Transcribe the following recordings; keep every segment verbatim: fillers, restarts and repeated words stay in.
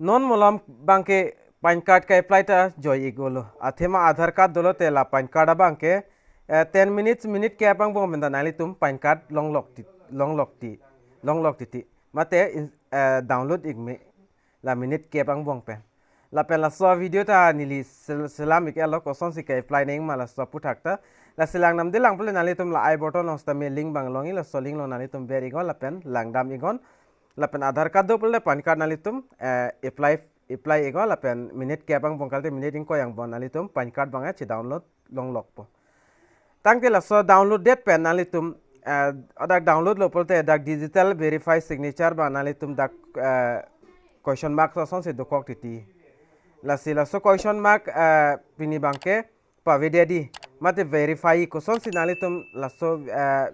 Non malom abangke PAN card ke-apply ta joi-iklo. Athema Aadhaar card dolo te la PAN card abangke, eh, ten minutes, minute kep angbong pen ta nanglitum PAN card longlok ti, longlok ti, longlok titi. Mate in, eh, download-ik me la minute kep angbong pen. Lapen laso video ta neli sel-, selam-ik-etlo kosonsi ke-apply nangji ma laso aphuthak ta. Lasi langdamde lang pule nanglitum la I button along sitame link abang longji, laso link along nanglitum ber-iknon lapen langdam-iknon. Lapen Aadhaar card do pule PAN card nanglitum, eh, apply, apply-iknon lapen minute kep angbong kalte minute ingkoi angbong nanglitum PAN card abang, eh, che-download longlokpo. Tangte laso download det pen nanglitum, eh, dak download lo pulote dak digital verify signature abang nanglitum dak, eh, question mark asonsi dokok titi. Lasi laso question mark, eh, pini abangke pavedetji mate verify kosonsi nanglitum laso, eh,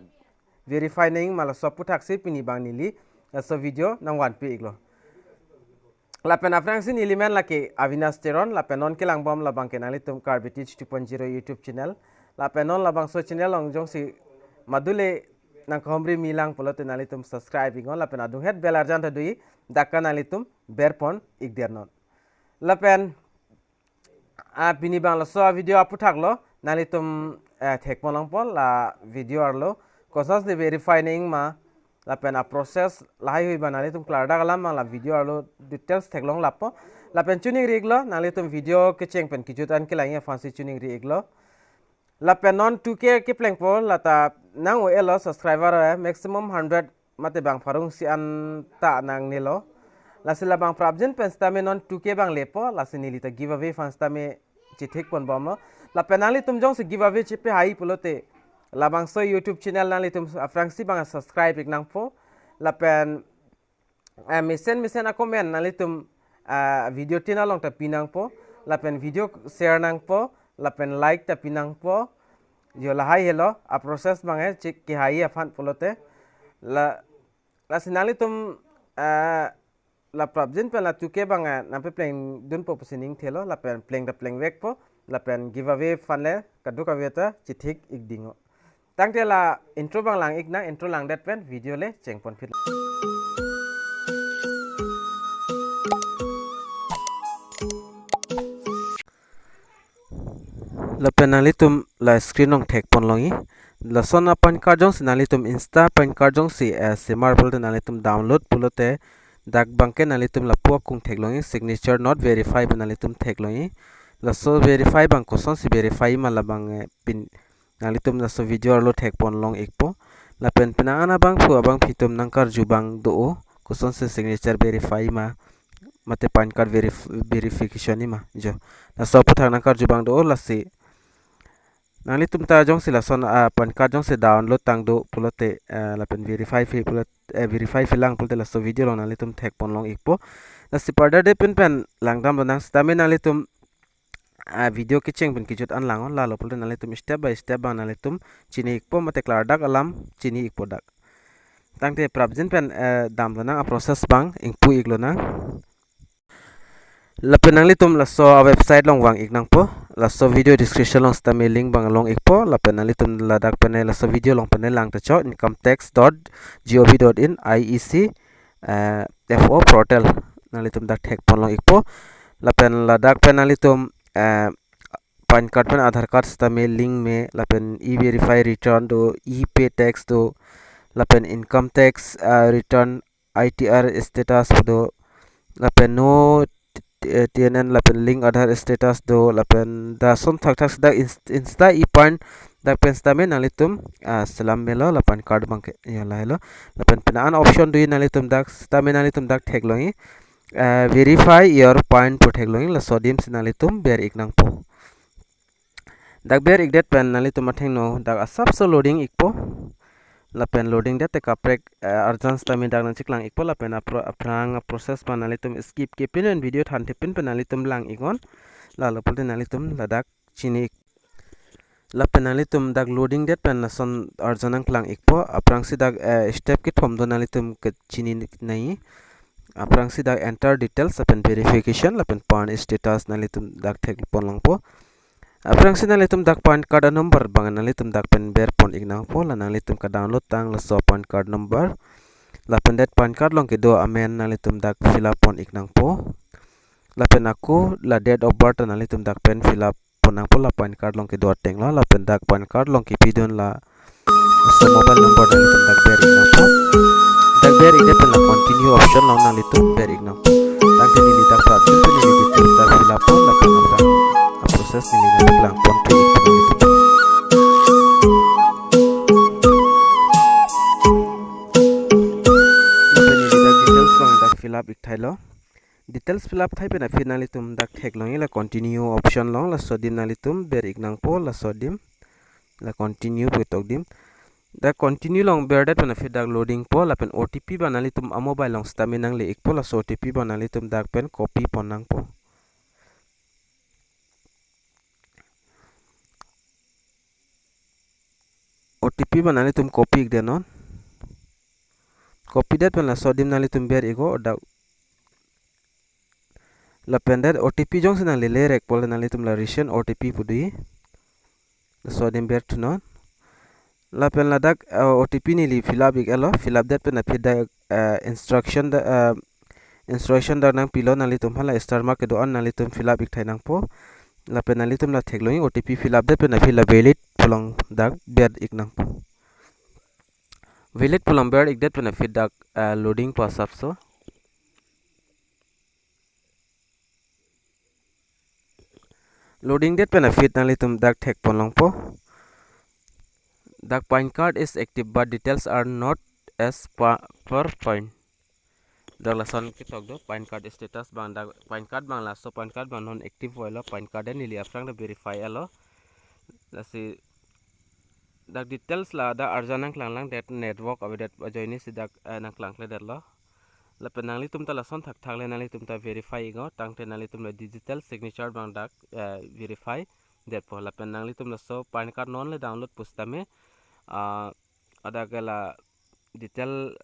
verify nangji ma laso aphuthaksi pini abang neli laso video nangvanpi-iklo. Lapen aphrangsi neli men lake Avinash Teron, lapen non kelangbom labangke nanglitum Karbi Teach two point zero YouTube channel. Lapen non labangso channel along jongsi madule nangkehumri milang pulote nanglitum subscribe-iknon, lapen adunghet bell arjan ta doji, dak ke nanglitum berpon-ik dernon. Lapen, ah, pini abang laso video aphuthaklo, nanglitum, eh, thekpon longpo la video arlo kosonsi verify nangji ma, lapen a-process lahaihui abang nanglitum klardak alam abang la video arlo details theklong lapo. Lapen choningri-iklo, nanglitum video kecheng pen kejut an kelangji aphansi choningri-iklo. Lapen non two K keplengpo, lata nang-o-etlo subscriber, eh, maximum hundred mate bang pharo isi an ta nangnelo. Lasi labang prapjin pen sitame non two K abang lepo, lasi neli ta giveaway aphan sitame chethekponbomlo. Lapen nanglitum jongsi giveaway chepahai pulote labangso YouTube channel nanglitum aphrangsi abang subscribe-ik nangpo. Lapen, eh, mesen mesen a-comment nanglitum, eh, video tin along ta pi nangpo, lapen video share nangpo, lapen like ta pi nangpo. Jo lahai helo a-process abang, eh, chik kehai aphan pulote. La, lasi nanglitum, eh, la prapjin pen la two K abang, eh, nangpeplengdunpo pusi ning thelo, lapen pleng ta plengvekpo, lapen giveaway aphan le kadokave ta chethek-ik dingpo. Tangte la intro abang lang-ik nang, intro langdet pen video le chengponphit. Lapen nanglitum la screen along thekpon longji. Lason a-PAN card jongsi nanglitum Insta PAN card jongsi, eh, semar pulote nanglitum download pulote dak abangke nanglitum lapu akung theklongji, signature not verify pu nanglitum theklongji. Laso verify abang kosonsi verify ma labang, eh, pin nanglitum laso video arlo thekpon long-ikpo. Lapen penang an abangphu abangphi atum nangkarju abang do-o, kosonsi signature verify ma, mate PAN card verif-, verification ji ma, jo. Laso aphuthak nangkarju abang do-o, lasi nanglitum ta jongsi lason, ah, PAN card jongsi download tang do pulote, eh, lapen verify-pi pulote, eh, verify-pi lang pulote laso video along nanglitum thekpon long-ikpo. Lasi further det pen pen langdam lonang sitame nanglitum, ah, video kecheng pen kejut an langnon, lalo pulote nanglitum step by step abang nanglitum chini-ikpo mate klardak alam chini-ikpo dak. Tangte prapjin pen, eh, dam lonang a-process abang ingpu-ik lonang. Lapen nanglitum laso a-website along vang-ik nangpo. Laso video description along sitame link abang long-ikpo. Lapen nanglitum ladak pen laso video along pen lang ta chok, income tax dot gov dot in, I E C, eh, F O portal. Nanglitum dak thekpon long-ikpo. Lapen ladak pen nanglitum, eh, PAN card pen Aadhaar card sitame link me, lapen e-verify return do, e-pay tax do, lapen income tax, eh, return I T R status do, lapen no T-, eh, T N N lapen link Aadhaar status do, lapen lason thakthak sita ins-, Insta e-PAN dak pen sitame nanglitum, ah, selam melo la PAN card abangke, ya lahelo. Lapen penang an option do nanglitum dak sitame nanglitum dak theklongji, eh, verify your PAN pu theklongji, laso adim si nanglitum ber-ik nangpo. Dak ber-ikdet pen nanglitum athengno dak asapso loading-ikpo. Lapen loading det te kaprek, eh, arjan sitame dak nangcheklang-ikpo, lapen apro-, aphrang a-process abang nanglitum skip kepin pen video thanthe pin pen nanglitum lang-iknon. Lalo pulote nanglitum ladak chini-ik. Lapen nanglitum dak loading det pen lason arjan nangklang-ikpo. Aphrangsi dak, eh, step kethom do nanglitum kechini nangji. Aphrangsi dak enter details lapen verification lapen PAN status nanglitum dak thekpon longpo. Aphrangsi nanglitum dak PAN card a-number abang nanglitum dak pen berpon-ik nangpo, la nanglitum ka-download tang laso PAN card number. Lapen det PAN card along kedo amen nanglitum dak fill up pon-ik nangpo. Lapen ako la date of birth nanglitum dak pen fill up pon nangpo, la PAN card along kedo ateng lo. Lapen dak PAN card along kepidun la, so mobile number nanglitum dak ber ik nangpo. Dak ber ikdet pen la continue option along nanglitum ber ik nangpo. Tangte neli dak prapjin pen neli details dak fill up pon, lapen aphrang a process neli nangklang pon pe ik nanglitum. Lapen neli dak details along dak fill up ik thailo. Details fill up thai pen aphi nanglitum dak theklong ik, la continue option along laso adim nanglitum ber ik nangpo, laso adim, la continue pu ketok adim. Dak continue along berdet pen aphi dak loading po, lapen O T P abang nanglitum a mobile along sitame nangle ikpo, laso O T P abang nanglitum dak pen copy pon nangpo. O T P abang nanglitum copy ikdet non. Copy det pen laso adim nanglitum ber iknon dak. Lapen det O T P jongsi nanglele rek pole nanglitum la recent O T P pu do. Laso adim berthu non. Lapen ladak, eh, O T P neli fill up ik-etlo, fill up det pen aphi dak, eh, instruction dak, eh, instruction dak nangpilo nanglitum, hala star mark kedo-an nanglitum fill up ik thai nangpo. Lapen nanglitum la theklong ik O T P fill up det pen aphi la valid pu along dak ber ik nangpo. Valid pu along ber ikdet pen aphi dak, eh, loading po asapso. Loading det pen aphi nanglitum dak thek pon longpo. Dak PAN card is active but details are not as pa-, per PAN. Dak lason ketok do PAN card status abang, dak PAN card abang laso PAN card abang non active voilo, PAN card neli aphrang dak verify etlo. Lasi dak details la dak arjan nangklanglang det, network avedet ajoine si dak, eh, nangklangkledetlo. Lapen nanglitum ta lason thakthak le nanglitum ta verify iknon, tangte nanglitum la digital signature abang dak, eh, verify detpo. Lapen nanglitum laso PAN card non le download pusitame, ah, adak la detail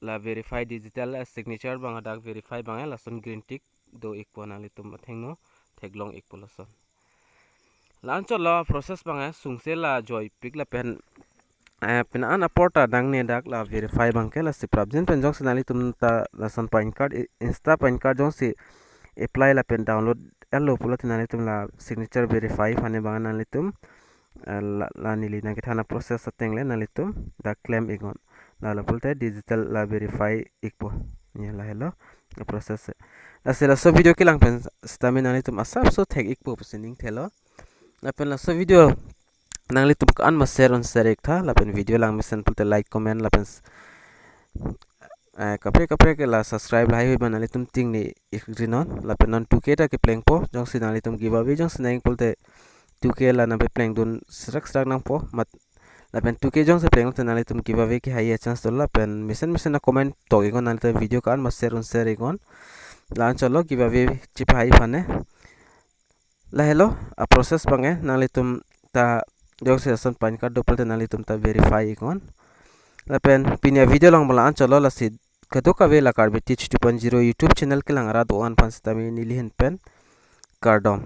la verify digital, eh, signature abang adak verify abang, eh, lason green tick do ikpo, nanglitum athengno theklong ikpo lason. La-anchotlo process abang, eh, sungse la joipik lapen, eh, pini an apor ta nangne dak la verify abangke, lasi prapjin pen jongsi nanglitum ta lason PAN card, i-, Insta PAN card jongsi apply lapen download etlo pulote nanglitum la signature verify aphan abang nanglitum, eh, la, la neli nangkethan a process ateng le nanglitum dak klem iknon. La, la pulote digital la verify ikpo. Ya, lahelo a process. Lasi laso video kelang pen sitame nanglitum asapso thek ikpo pusi ning thelo. Lapen laso video nanglitum ko-an ma share un share iktha, lapen video langmesen pulote like, comment, lapen s-, eh, kaprek kaprek ke la subscribe lahai hui abang nanglitum ting ni ikri non, lapen non two K ta keplengpo, jongsi nanglitum giveaway jongsi nang pulote two K la nangpeplengdun serak serak nangpo, mat lapen two K jongsi plengdun nanglitum giveaway kehai a chance dolo, lapen mesen mesen a comment tok iknon, nanglitum video ko-an ma share un share iknon. La-anchotlo giveaway chipahai aphan. Lahelo a process abang, eh, nanglitum ta jongsi lason PAN card do pulote nanglitum ta verify iknon. Lapen pini a video along abang la-anchotlo, lasi kadokave la Karbi Teach two point zero YouTube channel kelang arat do-an aphan sitame neli ahin pen kardom.